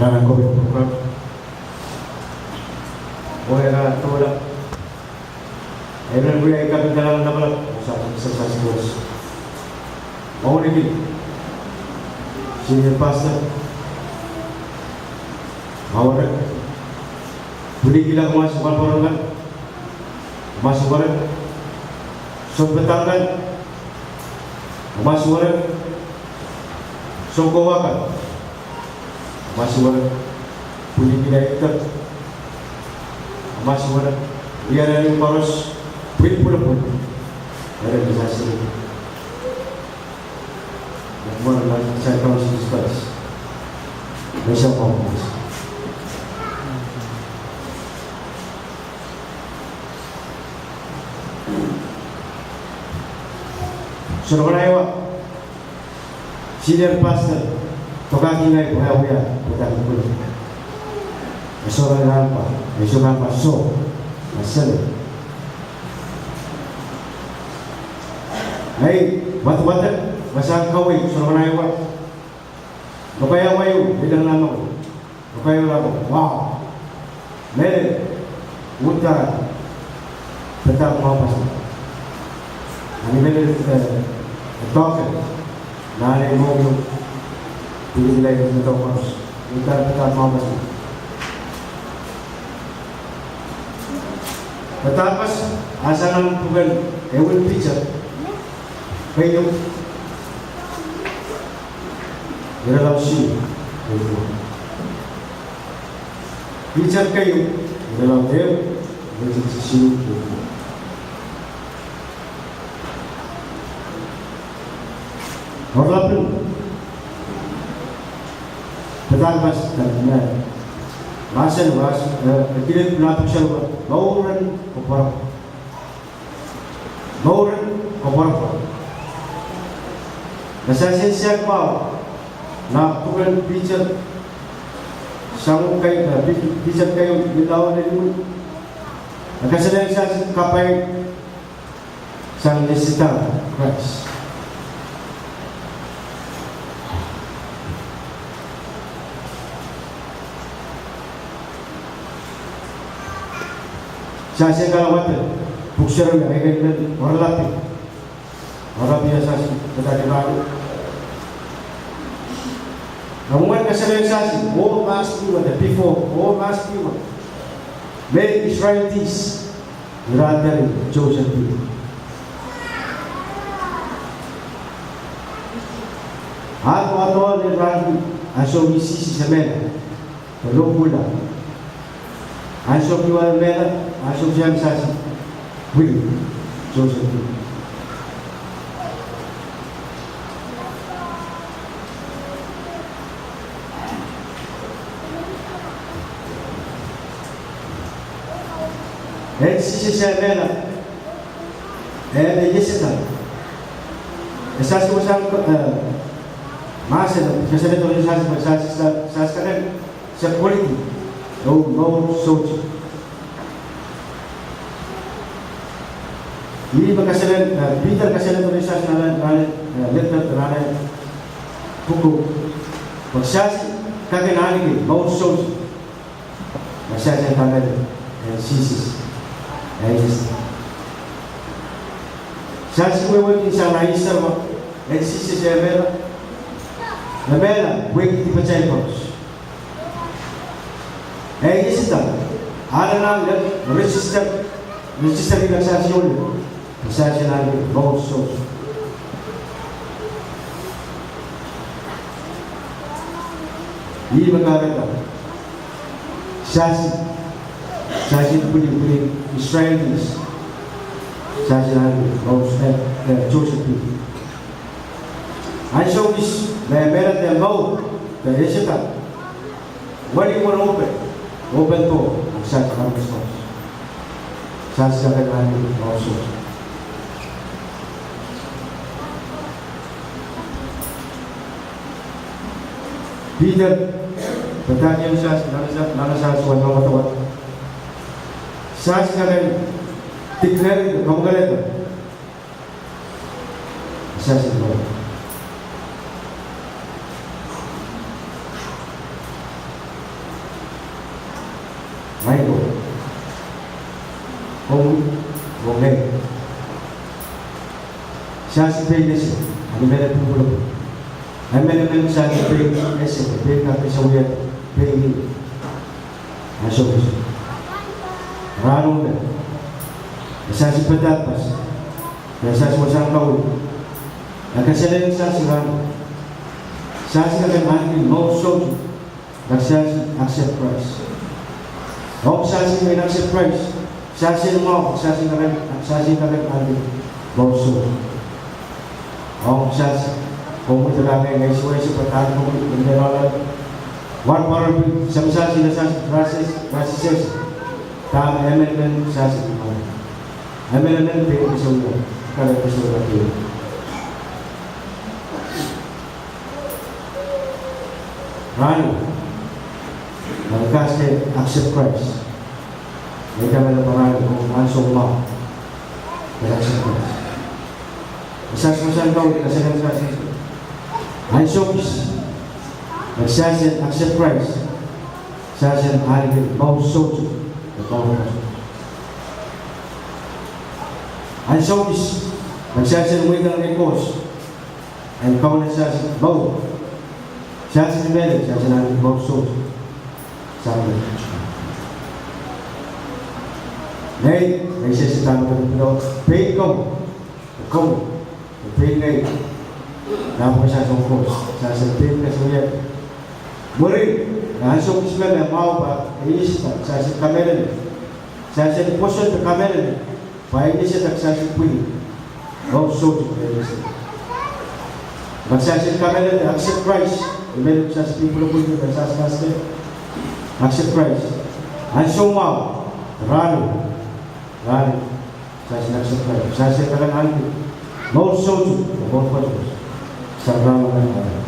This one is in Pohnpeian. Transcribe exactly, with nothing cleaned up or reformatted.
Nan COVID program. Wehla tola. Emen wia ikapin kalahngan lapalap, sa, sa, sa, sa, sa. Mwahulikin. Senior pastor. Mwahulik. Pwilikihla mas wan pwarokan. Mas wan. Sounpadahk kan. Mas wan. Sounkowa kan. Mas wan, pwilikihla iter. Mas wan, ianani koaros, pwil pwulopwul. Eren sasi. Mwahulik, sa kaun sisi pas. Mesa mwahulik. Sorohkaiwa. Senior pastor, tohkahki ngehi pwe ke wia, pwe ke wia. E soh nan pah, e soh nan pah, soh, a sele. Ngehi, wat, wat, wasahn kaweid, sorohkaiwa. Lokaiahwei, ilang nan lokaiahwei. Lokaiahwei, wow. Mehlel, uhdahn, padahk mwahu pasi. Ahpw mehlel, eh, doadoahk, nan ei mohngiong, pil ilai doadoahk. Uhdahn padahk mwahu pasi. Padahk pasi, a sang nan pwuken, eh, Piter. Keieu. Irelaud siluh. Piter keieu, irelaud ehu, iretikitik siluh. Oaralap en padahk pasi, mahsen wasa, eh, kilen pil ahpw sel wasa, mouren koapworopwor. Mouren koapworopwor. Nan sehse en mwahu, nan pwuken Piter, sang kei, eh, Pi-, Piter keieu, irelaud ehu. Nan kasalehiong sasi kapai sang iasada Krais. Sasi kalahngan, pwuhk sarawi, eh, kei, kei, oaralap. Oaralap, sasi, kitail kalahngan. Nan mwurin kasalehiong sasi, oh mahs pwuhk, before, oh mahs pwuhk. Mehn Israel kis. Ira dehr chosen people. Ahpw wadawad ira ansou me Sises e mehla. Pwe lohpwuhla. Ansou me e mehla, ansou me sasi. Wili. Chosen people. En Sises e mehla, en iasada. E sasi wasahn, eh, mahsen, kasalehiong sasi, sasi, sasi, sasi karen, se quality, oh, oh, sohte. Ih me kasalehiong, eh, Piter kasalehiong sasi nan, nan, eh, letter, nan, eh, pwuko. Pwe sasi, kak en ahneki, mour sohte. Ma sasi kak en, eh, Sises. Eh, Sises. Sasi wehwehki sang nan Easter me, eh, Sises e mehla. E mehla, wehwehki dipatail koaros. Eh, iasada, ale nan lel, register, register ilang sasi ohl. Sasi nan lel, mour sohte. Ih me kahrehda. Sasi, sasi pwili, pwili Israel kis. Sasi nan lel, mour, eh, eh, chosen people. Ansou kis, me, me mehla de mour, de iasada. Wali wali open, open door, ahpw sasi nan lel. Sasi kak en ahneki mour sohte. Piter, padahkiong sasi, nan sasi, nan sasi wadawad. Sasi kak en declare, kamwakelehda. Sasi mour. Ong ei, sasi pein ese, a ni mele pwupwulopwul. Emenemen sasi pein ese, pein kak ese wia, pein ih. Ansou kis. Rahnwet. E sasi padahk pas. E sasi wasahn kaweid. E kesehlang sasi rahnwet. Sasi kak en ahneki mour soutuk. Kak sasi accept Christ. Ong sasi me accept Christ. Sasi en mwahu, sasi kak en, sasi kak en ahneki mour soutuk. Ong sasi, komwi de langa ngehi suwese pwe dahme komwi en lelala. Wan Korinth sehse sasi, sasi, sasi, sasi. Dahme emenemen sasi mwahu. Emenemen pein ese wia, kak ese wia. Rahnwet, nan kak accept Christ. Ngehi kamehlele pwe rahnwet, ansou mwahu. Kak accept Christ. Sasi wasahn kaweid, kesehlang sasi. Ansou kis. Nan sasi accept Christ. Sasi ahneki mour soutuk. Ansou kis. Nan sasi mweidohng Koht. En kaun sasi mour. Sasi ni mehlel, sasi ahneki mour soutuk. Sasi. Ngehi, ngehi sehse dahme komwi pil, pein komwi. Komwi. Pein ngehi. Dahme sasi ong Koht. Sasi pein kesehla. Mwurin, nan ansou kis me mwahu pahn, e inisada, sasi kamehlele. Sasi pwoson de kamehlele. Pwe e inisada sasi pwihn. Mour soutuk e inisada. Pwe sasi kamehlele accept Christ. Amen. Sasi pwupwulopwul, sasi kaste. Accept Christ. Ansou mwahu. Rahnwet. Rahnwet. Sasi accept Christ. Sasi kak en ahneki mour soutuk. Mour soutuk. Sang rahnwet.